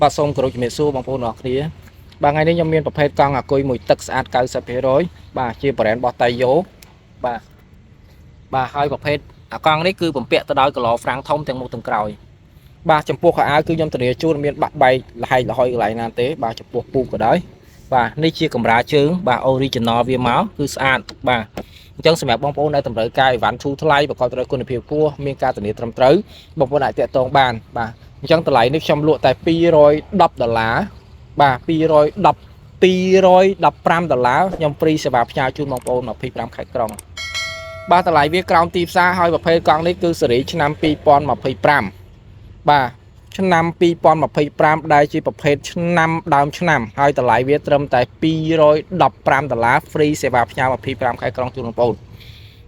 បាទសូមគោរពជំរាបសួរបងប្អូនទាំងអស់គ្នាបាទថ្ងៃនេះខ្ញុំមានប្រភេទកង់អាគុយមួយទឹកស្អាត90%បាទជា brand របស់តៃយ៉ូបាទបាទហើយប្រភេទអាកង់នេះគឺបំពាក់ទៅដោយកឡហ្វ្រាំងធំទាំងមុខទាំងក្រោយបាទចំពោះខោអាវគឺខ្ញុំធានាជូនមានបាក់បែកលហែកលហុយកន្លែងណាទេបាទចំពោះពូកក៏ដោយបាទនេះជាកម្រាលជើងបាទ original វាមកគឺស្អាតបាទអញ្ចឹងសម្រាប់បងប្អូនដែលតម្រូវការអីវ៉ាន់ធូរថ្លៃប្រកបដោយគុណភាពខ្ពស់មានការធានាត្រឹមត្រូវបងប្អូនអាចតាក់ទងបានបាទអញ្ចឹងតម្លៃនេះខ្ញុំលក់តែ210ដុល្លារបាទ210 215ដុល្លារខ្ញុំ free សេវាផ្ញើជូនបងប្អូន25ខេត្តក្រុងបាទតម្លៃវាក្រោមទីផ្សារហើយប្រភេទកង់នេះគឺស៊េរីឆ្នាំ2025បាទឆ្នាំ2025ដែលជាប្រភេទឆ្នាំដើមឆ្នាំហើយតម្លៃវាត្រឹមតែ215ដុល្លារ free សេវាផ្ញើ25ខេត្តក្រុងជូនបងប្អូន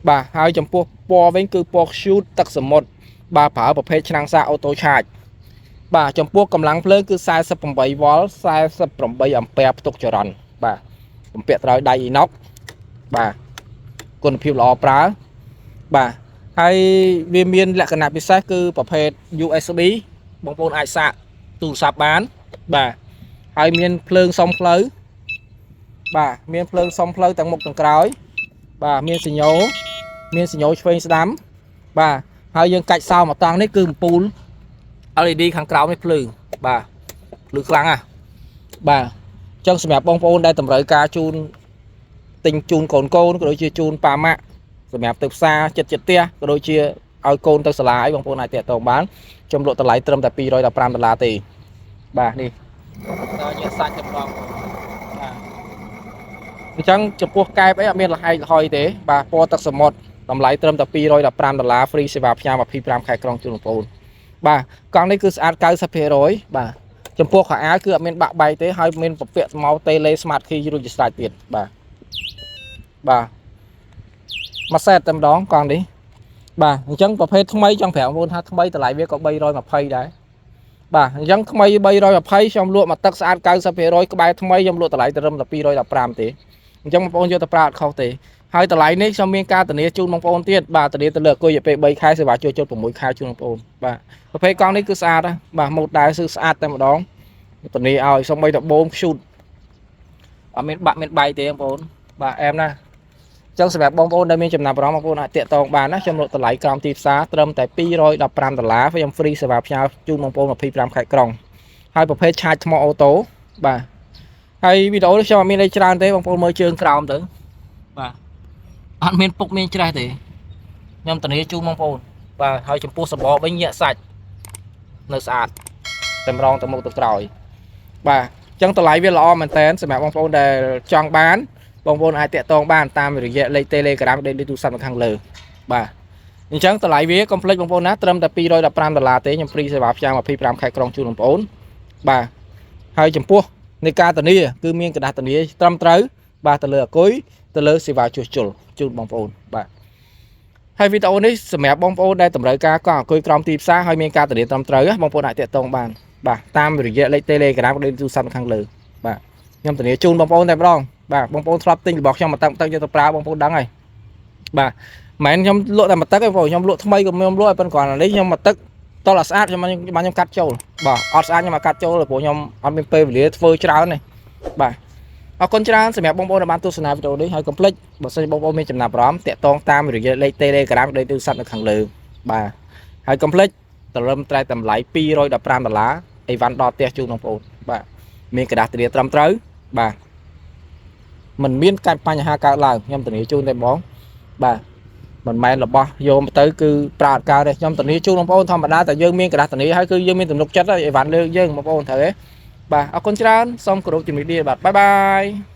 បាទហើយចំពោះពណ៌វិញគឺពណ៌ខ្ជូតទឹកសមុទ្របាទប្រើប្រភេទឆ្នាំងសាក auto charge បាទចំពោះកម្លាំងភ្លើងគឺ48វ៉ុល48អាំពែផ្ទុកចរន្តបាទបំពាក់ត្រូវដៃអ៊ីណុកបាទគុណភាពល្អប្រើបាទហើយវាមានលក្ខណៈពិសេសគឺប្រភេទ USB បងប្អូនអាចសាកទូរស័ព្ទបានបាទហើយមានភ្លើងសុំផ្លូវបាទមានភ្លើងសុំផ្លូវទាំងមុខទាំងក្រោយបាទមានសញ្ញោមានសញ្ញោឆ្វេងស្ដាំបាទហើយយើងកាច់សោមកតង់នេះគឺអំពូល LED ខាងក្រោមនេះភ្លឺបាទភ្លឺខ្លាំងណាស់បាទអញ្ចឹងសម្រាប់បងប្អូនដែលតម្រូវការជូនទិញជូនកូនកូនក៏ដូចជាជូនប៉ាម៉ាក់សម្រាប់ទៅផ្សារចិត្តចិត្តផ្ទះក៏ដូចជាឲ្យកូនទៅសាលាអីបងប្អូនអាចតាក់ទងបានខ្ញុំលក់តម្លៃត្រឹមតែ215ដុល្លារទេបាទនេះដល់ញាក់សាច់តែម្ដងបាទអញ្ចឹងចំពោះកែបអីអត់មានលហែកលហុយទេបាទពណ៌ទឹកសមុទ្រតម្លៃត្រឹមតែ215ដុល្លារ free សេវាផ្ញើ25ខេត្តក្រុងជូនបងប្អូនបាទកង់នេះគឺស្អាត90%បាទចំពោះខោអាវគឺអត់មានបាក់បែកទេហើយមានពពាក់មក tele smart key រួចជាស្រេចទៀតបាទបាទមួយសេតតែម្ដងកង់នេះបាទអញ្ចឹងប្រភេទថ្មីចង់ប្រាប់បងប្អូនថាថ្មីតម្លៃវាក៏320ដែរបាទអញ្ចឹងថ្មី320ខ្ញុំលក់មួយទឹកស្អាត90%ក្បែរថ្មីខ្ញុំលក់តម្លៃត្រឹមតែ215ទេអញ្ចឹងបងប្អូនយកទៅប្រើអត់ខុសទេហើយតម្លៃនេះខ្ញុំមានការធានាជូនបងប្អូនទៀតបាទធានាទៅលើអគុយរយៈពេល3ខែសេវាជួសជុល6ខែជូនបងប្អូនបាទប្រភេទកង់នេះគឺស្អាតណាស់បាទម៉ូតដែរគឺស្អាតតែម្ដងធានាឲ្យសូម្បីតែបូមខ្ជូតអត់មានបាក់មានបែកទេបងប្អូនបាទអែមណាស់អញ្ចឹងសម្រាប់បងប្អូនដែលមានចំណាប់អារម្មណ៍បងប្អូនអាចតាក់ទងបានណាខ្ញុំលក់តម្លៃក្រោមទីផ្សារត្រឹមតែ215ដុល្លារខ្ញុំ free សេវាផ្ញើជូនបងប្អូន25ខេត្តក្រុងហើយប្រភេទឆាចថ្ម auto បាទហើយវីដេអូនេះខ្ញុំអត់មានអីច្រើនទេបងប្អូនមើលជើងក្រោមទៅបាទអត់មានពុកមានច្រេះទេខ្ញុំធានាជូនបងប្អូនបាទហើយចំពោះសបកវិញញាក់សាច់នៅស្អាតតែម្ដងទៅមុខទៅក្រោយបាទអញ្ចឹងតម្លៃវាល្អមែនតើសម្រាប់បងប្អូនដែលចង់បានបងប្អូនអាចតាក់ទងបានតាមរយៈលេខ Telegram លេខទូរស័ព្ទនៅខាងលើបាទអញ្ចឹងតម្លៃវាកុំភ្លេចបងប្អូនណាត្រឹមតែ215ដុល្លារទេខ្ញុំ free សេវាផ្ញើ25ខេត្តក្រុងជូនបងប្អូនបាទហើយចំពោះនៃការធានាគឺមានក្រដាសធានាត្រឹមត្រូវបាទទៅលើអគុយទៅលើសេវាជួសជុលជូនបងប្អូនបាទហើយវីដេអូនេះសម្រាប់បងប្អូនដែលតម្រូវការកង់អគុយក្រោមទីផ្សារហើយមានការធានាត្រឹមត្រូវបងប្អូនអាចតាក់ទងបានបាទតាមរយៈលេខ Telegram ឬទូរស័ព្ទនៅខាងលើបាទខ្ញុំធានាជូនបងប្អូនតែម្ដងបាទបងប្អូនធ្លាប់ទិញរបស់ខ្ញុំមកទឹកទឹកយកទៅប្រើបងប្អូនដឹងហើយបាទមិនមែនខ្ញុំលក់តែមួយទឹកទេបងប្អូនខ្ញុំលក់ថ្មីក៏ខ្ញុំលក់ឲ្យប៉ុន្តែគ្រាន់តែនេះខ្ញុំមកទឹកតលស្អាតខ្ញុំបានខ្ញុំកាត់ចូលបាទអត់ស្អាតខ្ញុំមកកាត់ចូលព្រោះខ្ញុំអត់មានពេលវេលាធ្វើច្រើនទេបាទអរគុណច្រើនសម្រាប់បងប្អូនដែលបានទស្សនាវីដេអូនេះហើយកុំភ្លេចបើសិនជាបងប្អូនមានចំណាប់អារម្មណ៍តាក់ទងតាមរយៈលេខ Telegram ឬទូរស័ព្ទនៅខាងលើបាទហើយកុំភ្លេចត្រឹមតែតម្លៃ215ដុល្លារអីវ៉ាន់ដល់ផ្ទះជូនបងប្អូនបាទមានក្រដាសធានាត្រឹមត្រូវបាទมันមានកាច់បញ្ហាកើតឡើងខ្ញុំធានាជូនតែបងបាទមិនមែនរបស់យកមកទៅគឺប្រើអត់កើតទេខ្ញុំធានាជូនបងប្អូនធម្មតាតែយើងមានក្រដាសធានាហើយគឺយើងមានទំនុកចិត្តហើយអីវ៉ាន់លើយើងបងប្អូនត្រូវទេបាទអរគុណច្រើនសូមគោរពជំរាបលាបាទ bye bye.